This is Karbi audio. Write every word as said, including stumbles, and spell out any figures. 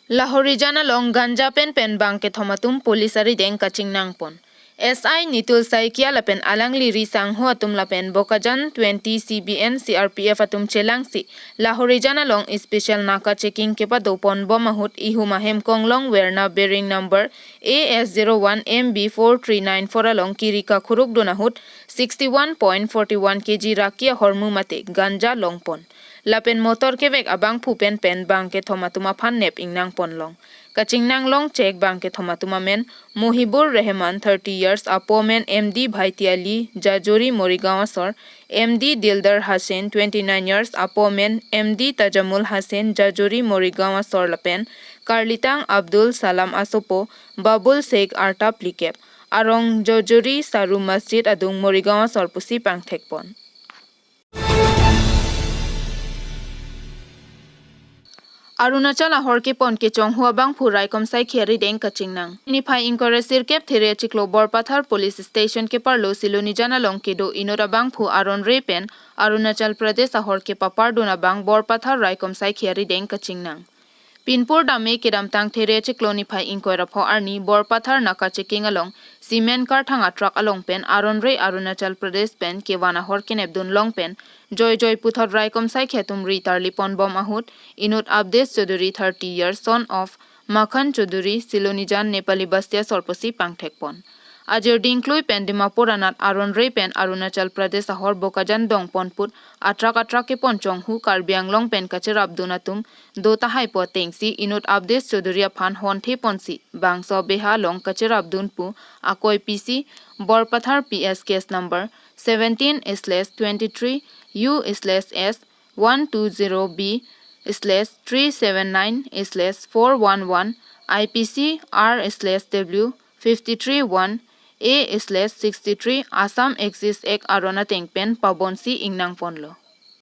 Lahorijan along ganja pen pen bang kethom atum police arideng kachingnang pon. S I Nitul Saikia lapen alangli ri sangho atum lapen Bokajan twenty C B N C R P F atum chelangsi Lahorijan along special naka checking kepado pon bom ahut ihum ahem konglong Verna bearing number A S zero one M B four three nine four along kiri kakhuruk dun ahut sixty one point forty one K G raki ahormu mate ganja long pon. Lapen motor kevek abangphu pen pen bang kethom atum aphan nep ingnang pon long. Kachingnang long chek bang kethom atum amen Mohibur Rehman, thirty years, apo amen M D Bhaiti Ali, Jajuri Morigaon asor, M D Dildar Hussain, twenty nine years, apo amen M D Tajamul Hussain, Jajuri Morigaon asor lapen Karlitang Abdul Salam asopo Babul Sheikh arta phlikep arong Jajuri Saru Masjid adung Morigaon asor pusi pangthek pon. Arunachal ahor kepon kechonghu abangphu raikom saikhi arideng kachingnang. Niphai ingkoi ra sirkep there chiklo Borpathar Police Station keparlo Silonijan along kedo inut abangphu aron re pen Arunachal Pradesh ahor kepapar dun abang Borpathar raikom saikhi arideng kachingnang. Pinpur dame kedamtang there chiklo niphai ingkoi ra pho arni Borpathar naka checking along cement karthang atruck along pen aron re Arunachal Pradesh pen kevan ahor kenep dun long pen joijoi puthot raikom saikhi atum ri tarli pon bom ahut inut Abdes Chaudhary, thirty years, son of Makhan Chaudhary, Silonijan, Nepali Basti asor pusi pangthek pon. Ajir dingklui pen Dimapur anat aron re pen Arunachal Pradesh ahor Bokajan dong pon put atruck atruck kepon chonghu Karbi Anglong pen kacherap dun atum do tahai pu atengsi inut Abdes Chaudhary aphan honthe ponsi bangso beha along kacherap dun pu akoi P C Borpathar P S case number seventeen slash twenty three U slash S one two zero B slash three seven nine slash four one one, I P C R slash W fifty three one A slash sixty three Assam Excise Act aron ateng pen pabonsi ingnang ponlo.